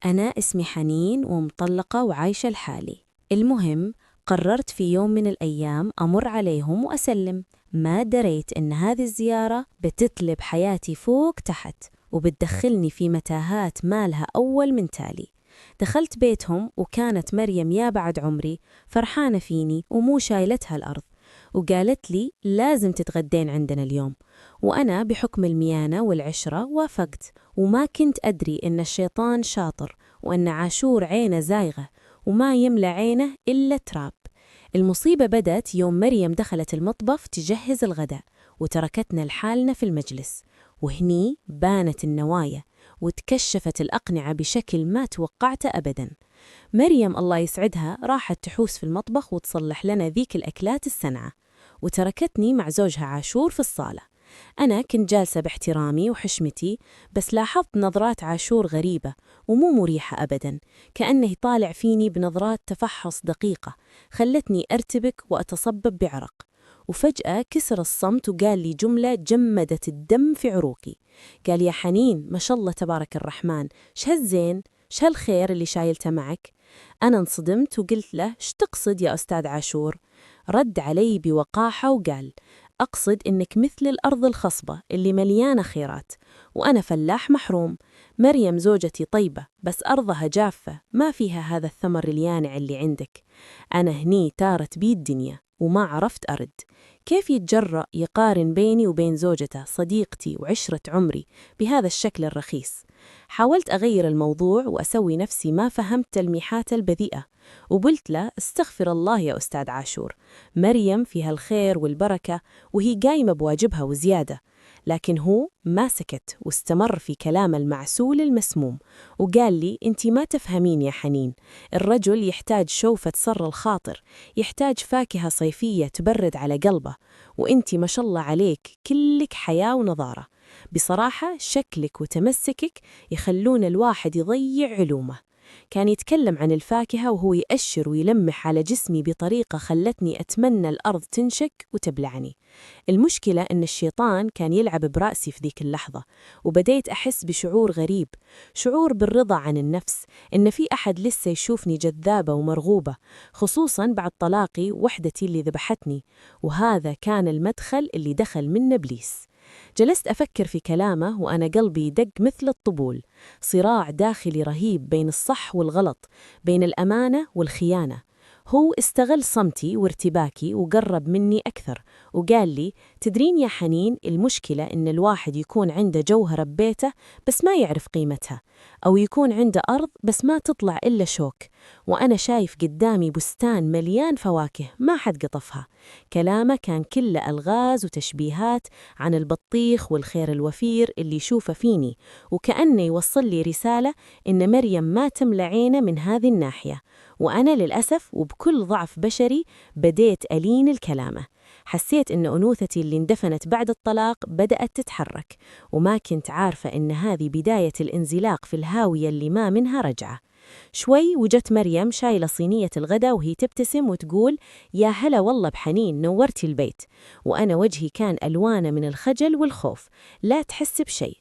أنا اسمي حنين ومطلقة وعايشة لحالي. المهم، قررت في يوم من الأيام أمر عليهم وأسلم. ما دريت إن هذه الزيارة بتقلب حياتي فوق تحت وبتدخلني في متاهات مالها أول من تالي. دخلت بيتهم وكانت مريم يا بعد عمري فرحانة فيني ومو شايلتها الأرض، وقالت لي لازم تتغدين عندنا اليوم. وأنا بحكم الميانة والعشرة وافقت، وما كنت أدري إن الشيطان شاطر وأن عاشور عينه زايغة وما يملى عينه إلا تراب. المصيبة بدت يوم مريم دخلت المطبخ تجهز الغداء وتركتنا لحالنا في المجلس، وهني بانت النوايا وتكشفت الأقنعة بشكل ما توقعته أبدا. مريم الله يسعدها راحت تحوس في المطبخ وتصلح لنا ذيك الأكلات السنعة، وتركتني مع زوجها عاشور في الصالة. أنا كنت جالسة باحترامي وحشمتي، بس لاحظت نظرات عاشور غريبة ومو مريحة أبدا، كأنه يطالع فيني بنظرات تفحص دقيقة خلتني أرتبك وأتصبب بعرق. وفجأة كسر الصمت وقال لي جملة جمدت الدم في عروقي. قال: يا حنين، ما شاء الله تبارك الرحمن، شهالزين، شهالخير اللي شايلته معك؟ أنا انصدمت وقلت له: شتقصد يا أستاذ عاشور؟ رد علي بوقاحة وقال: أقصد إنك مثل الأرض الخصبة اللي مليانة خيرات، وأنا فلاح محروم. مريم زوجتي طيبة، بس أرضها جافة ما فيها هذا الثمر اليانع اللي عندك. أنا هني تارت بي الدنيا وما عرفت أرد. كيف يتجرأ يقارن بيني وبين زوجته، صديقتي وعشرة عمري، بهذا الشكل الرخيص؟ حاولت أغير الموضوع وأسوي نفسي ما فهمت تلميحاته البذيئة، وقلت له: استغفر الله يا أستاذ عاشور، مريم فيها الخير والبركة وهي قايمة بواجبها وزيادة. لكن هو ما سكت واستمر في كلامه المعسول المسموم، وقال لي: أنت ما تفهمين يا حنين، الرجل يحتاج شوفة سر الخاطر، يحتاج فاكهة صيفية تبرد على قلبه، وأنت ما شاء الله عليك كلك حياة ونضارة. بصراحة شكلك وتمسكك يخلون الواحد يضيع علومه. كان يتكلم عن الفاكهة وهو يأشر ويلمح على جسمي بطريقة خلتني أتمنى الأرض تنشق وتبلعني. المشكلة أن الشيطان كان يلعب برأسي في ذيك اللحظة، وبديت أحس بشعور غريب، شعور بالرضا عن النفس، إن في أحد لسه يشوفني جذابة ومرغوبة، خصوصا بعد طلاقي وحدتي اللي ذبحتني. وهذا كان المدخل اللي دخل منه إبليس. جلست أفكر في كلامه وأنا قلبي يدق مثل الطبول، صراع داخلي رهيب بين الصح والغلط، بين الأمانة والخيانة. هو استغل صمتي وارتباكي وقرب مني أكثر وقال لي: تدرين يا حنين، المشكلة إن الواحد يكون عنده جوهرة ببيته بس ما يعرف قيمتها، أو يكون عنده أرض بس ما تطلع إلا شوك، وأنا شايف قدامي بستان مليان فواكه ما حد قطفها. كلامه كان كله ألغاز وتشبيهات عن البطيخ والخير الوفير اللي يشوفه فيني، وكأنه يوصل لي رسالة إن مريم ما تملى عينه من هذه الناحية. وأنا للأسف وبكل ضعف بشري بديت ألين الكلامه. حسيت إن أنوثتي اللي اندفنت بعد الطلاق بدأت تتحرك، وما كنت عارفة إن هذه بداية الانزلاق في الهاوية اللي ما منها رجعة. شوي وجت مريم شايلة صينية الغداء وهي تبتسم وتقول: يا هلا والله بحنين، نورتي البيت. وأنا وجهي كان ألوانه من الخجل والخوف، لا تحس بشيء.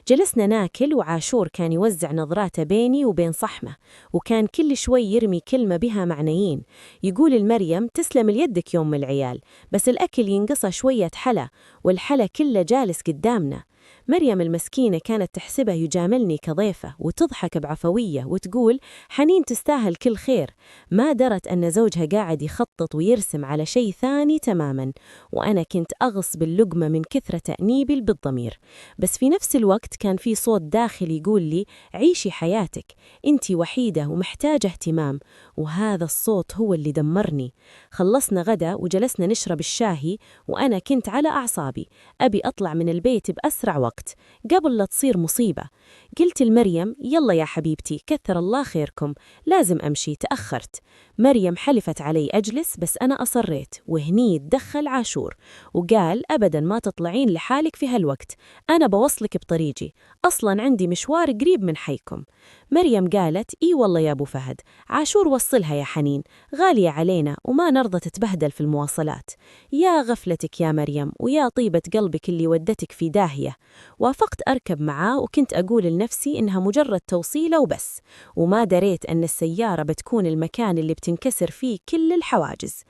جلسنا ناكل وعاشور كان يوزع نظراته بيني وبين صحمه، وكان كل شوي يرمي كلمة بها معنيين. يقول المريم: تسلم اليدك يوم العيال، بس الأكل ينقصه شوية حلا، والحلا كله جالس قدامنا. مريم المسكينة كانت تحسبه يجاملني كضيفة وتضحك بعفوية وتقول: حنين تستاهل كل خير. ما درت أن زوجها قاعد يخطط ويرسم على شيء ثاني تماما، وأنا كنت أغص باللقمة من كثرة تأنيبي بالضمير. بس في نفس الوقت كان في صوت داخلي يقول لي: عيشي حياتك، أنت وحيدة ومحتاجة اهتمام. وهذا الصوت هو اللي دمرني. خلصنا غدا وجلسنا نشرب الشاهي، وأنا كنت على أعصابي، أبي أطلع من البيت بأسرع وقت قبل لا تصير مصيبة. قلت لمريم: يلا يا حبيبتي، كثر الله خيركم، لازم أمشي، تأخرت. مريم حلفت علي أجلس، بس أنا أصريت. وهني تدخل عاشور وقال: أبدا ما تطلعين لحالك في هالوقت، أنا بوصلك بطريقي، أصلا عندي مشوار قريب من حيكم. مريم قالت: إي والله يا أبو فهد، عاشور وصلها يا حنين، غالية علينا وما نرضى تتبهدل في المواصلات. يا غفلتك يا مريم، ويا طيبة قلبك اللي ودتك في داهية. وافقت أركب معاه، وكنت أقول لنفسي إنها مجرد توصيلة وبس، وما دريت أن السيارة بتكون المكان اللي بتنكسر فيه كل الحواجز.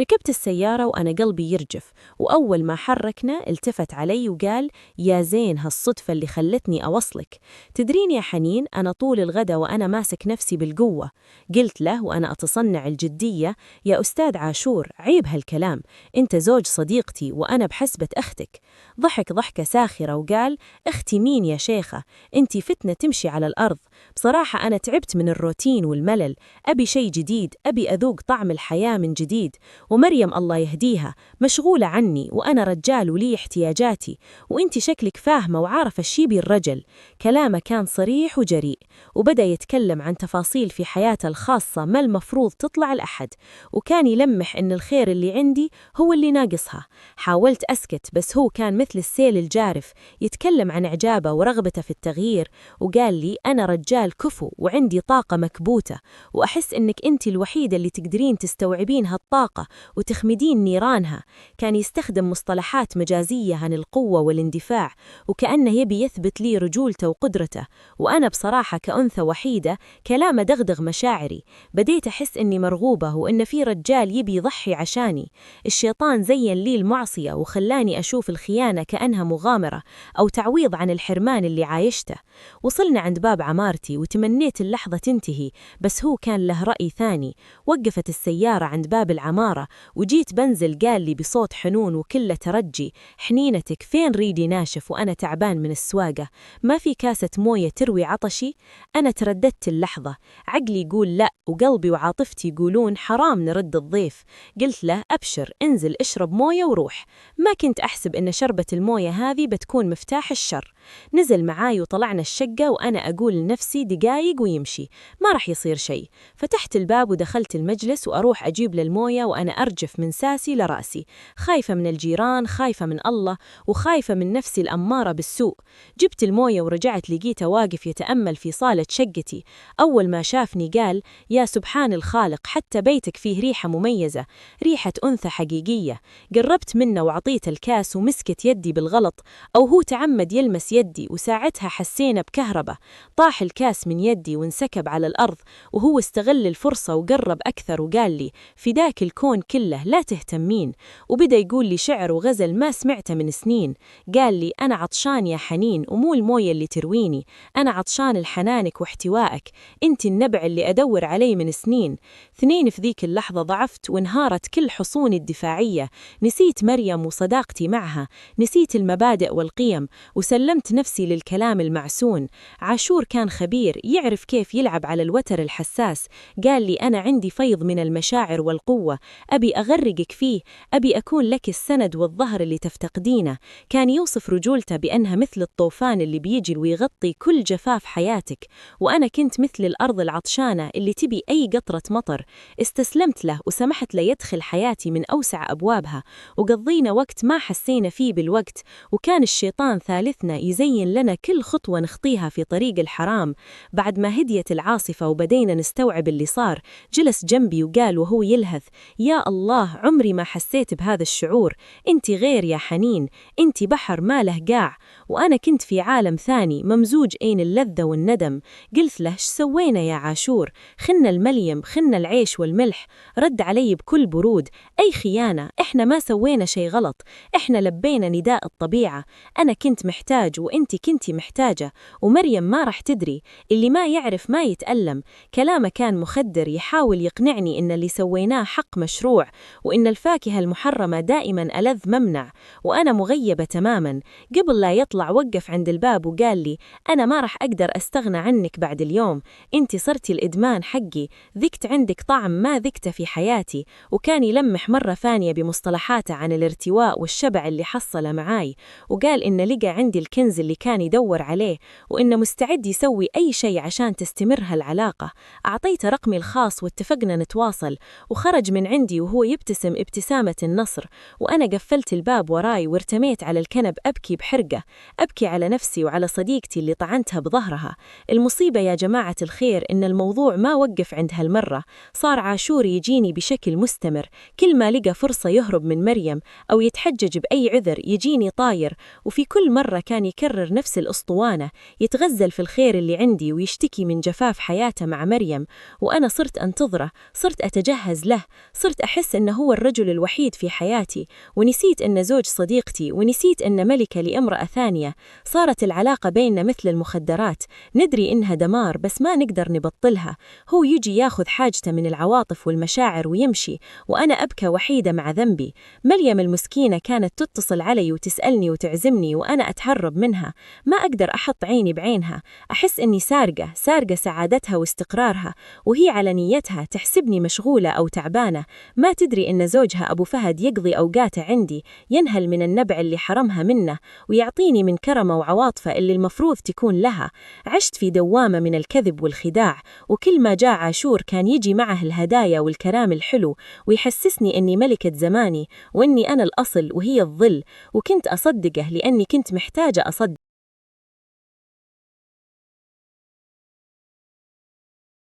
ركبت السيارة وأنا قلبي يرجف، وأول ما حركنا التفت علي وقال: يا زين هالصدفة اللي خلتني أوصلك. تدرين يا حنين، أنا طول الغدا وأنا ماسك نفسي بالقوة. قلت له وأنا أتصنع الجدية: يا أستاذ عاشور، عيب هالكلام، أنت زوج صديقتي وأنا بحسبة أختك. ضحك ضحكة ساخرة وقال: أختي مين يا شيخة؟ أنت فتنة تمشي على الأرض. بصراحة أنا تعبت من الروتين والملل، أبي شيء جديد، أبي أذوق طعم الحياة من جديد. ومريم الله يهديها مشغولة عني، وأنا رجال ولي احتياجاتي، وأنت شكلك فاهمة وعارفة الشي بالرجل. كلامه كان صريح وجريء، وبدأ يتكلم عن تفاصيل في حياته الخاصة ما المفروض تطلع لأحد، وكان يلمح إن الخير اللي عندي هو اللي ناقصها. حاولت أسكت، بس هو كان مثل السيل الجارف، يتكلم عن إعجابه ورغبته في التغيير، وقال لي: أنا رجال كفو وعندي طاقة مكبوتة، وأحس إنك أنت الوحيدة اللي تقدرين تستوعبين هالطاقة وتخمدين نيرانها. كان يستخدم مصطلحات مجازية عن القوة والاندفاع، وكأنه يبي يثبت لي رجولته وقدرته. وأنا بصراحة كأنثى وحيدة كلامه دغدغ مشاعري، بديت أحس إني مرغوبة وإن في رجال يبي يضحي عشاني. الشيطان زين لي المعصية وخلاني أشوف الخيانة كأنها مغامرة أو تعويض عن الحرمان اللي عايشته. وصلنا عند باب عمارتي وتمنيت اللحظة تنتهي، بس هو كان له رأي ثاني. وقفت السيارة عند باب العمارة وجيت بنزل، قال لي بصوت حنون وكله ترجي: حنينتك فين؟ ريدي ناشف وأنا تعبان من السواقة، ما في كاسة موية تروي عطشي؟ أنا ترددت اللحظة، عقلي يقول لا وقلبي وعاطفتي يقولون حرام نرد الضيف. قلت له: أبشر، انزل اشرب موية وروح. ما كنت أحسب إن شربة الموية هذه بتكون مفتاح الشر. نزل معاي وطلعنا الشقة وأنا أقول لنفسي دقايق ويمشي، ما راح يصير شيء. فتحت الباب ودخلت المجلس وأروح أجيب للموية وأنا أرجف من ساسي لرأسي، خايفة من الجيران، خايفة من الله، وخايفة من نفسي الأمارة بالسوء. جبت الموية ورجعت لقيته واقف يتأمل في صالة شقتي. أول ما شافني قال: يا سبحان الخالق، حتى بيتك فيه ريحة مميزة، ريحة أنثى حقيقية. قربت منه وعطيته الكاس ومسكت يدي بالغلط، أو هو تعمد يلمس يدي، وساعتها حسينا بكهرباء. طاح الكاس من يدي وانسكب على الأرض، وهو استغل الفرصة وقرب أكثر وقال لي: فداك الكون كله، لا تهتمين. وبدأ يقول لي شعر وغزل ما سمعته من سنين. قال لي: أنا عطشان يا حنين، ومو الموية اللي ترويني، أنا عطشان لحنانك واحتوائك، أنت النبع اللي أدور عليه من سنين. اثنين في ذيك اللحظة ضعفت وانهارت كل حصوني الدفاعية، نسيت مريم وصداقتي معها، نسيت المبادئ والقيم، وسلمت نفسي للكلام المعسون. عاشور كان خبير، يعرف كيف يلعب على الوتر الحساس. قال لي: أنا عندي فيض من المشاعر والقوة، أبي أغرقك فيه، أبي أكون لك السند والظهر اللي تفتقدينه. كان يوصف رجولته بأنها مثل الطوفان اللي بيجي ويغطي كل جفاف حياتك، وأنا كنت مثل الأرض العطشانة اللي تبي أي قطرة مطر. استسلمت له وسمحت له يدخل حياتي من أوسع أبوابها، وقضينا وقت ما حسينا فيه بالوقت، وكان الشيطان ثالثنا يزين لنا كل خطوة نخطيها في طريق الحرام. بعد ما هديت العاصفة وبدينا نستوعب اللي صار، جلس جنبي وقال وهو يلهث: يا الله، عمري ما حسيت بهذا الشعور، انت غير يا حنين، انت بحر ما له قاع. وأنا كنت في عالم ثاني ممزوج بين اللذة والندم. قلت له: سوينا يا عاشور؟ خنا المليم، خنا العيش والملح. رد علي بكل برود: أي خيانة؟ إحنا ما سوينا شيء غلط، إحنا لبينا نداء الطبيعة. أنا كنت محتاج وإنتي كنتي محتاجة، ومريم ما راح تدري، اللي ما يعرف ما يتألم. كلامه كان مخدر، يحاول يقنعني إن اللي سويناه حق مشروع، وإن الفاكهة المحرمة دائما ألذ ممنع، وأنا مغيبة تماما. قبل لا يطلع وقف عند الباب وقال لي: أنا ما راح أقدر أستغنى عنك بعد اليوم، أنت صرتي الإدمان حقي، ذقت عندك طعم ما ذقته في حياتي. وكان يلمح مرة ثانية بمصطلحاته عن الارتواء والشبع اللي حصل معاي، وقال إن لقى عندي الكنز اللي كان يدور عليه، وإنه مستعد يسوي أي شيء عشان تستمر هالعلاقة. أعطيته رقمي الخاص واتفقنا نتواصل، وخرج من عندي وهو يبتسم ابتسامة النصر، وأنا قفلت الباب وراي وارتميت على الكنب أبكي بحرقة، أبكي على نفسي وعلى صديقتي اللي طعنتها بظهرها. المصيبة يا جماعة الخير إن الموضوع ما وقف عند هالمرة، صار عاشور يجيني بشكل مستمر، كل ما لقى فرصة يهرب من مريم أو يتحجج بأي عذر يجيني طاير، وفي وفي كل مرة كان يكرر نفس الأسطوانة، يتغزل في الخير اللي عندي ويشتكي من جفاف حياته مع مريم، وأنا صرت أنتظره، صرت أتجهز له، صرت أحس إنه هو الرجل الوحيد في حياتي، ونسيت إنه زوج صديقتي، ونسيت إنه ملكة لامرأة ثانية. صارت العلاقة بيننا مثل المخدرات، ندري إنها دمار بس ما نقدر نبطلها. هو يجي ياخذ حاجته من العواطف والمشاعر ويمشي، وأنا أبكى وحيدة مع ذنبي. مريم المسكينة كانت تتصل علي وتسألني وتعزمني وأنا أتهرب منها، ما أقدر أحط عيني بعينها، أحس إني سارقة سعادتها واستقرارها، وهي على نيتها تحسبني مشغولة أو تعبانة، ما تدري إن زوجها أبو فهد يقضي أوقاته عندي، ينهل من النبع اللي حرمها منه، ويعطيني من كرمه وعواطفه اللي المفروض تكون لها. عشت في دوامة من الكذب والخداع، وكل ما جاء عاشور كان يجي معه الهدايا والكلام الحلو، ويحسسني إني ملكة زماني، وإني أنا الأصل وهي الظل، وكنت أصدقه لأني كنت محتاجة أصدق.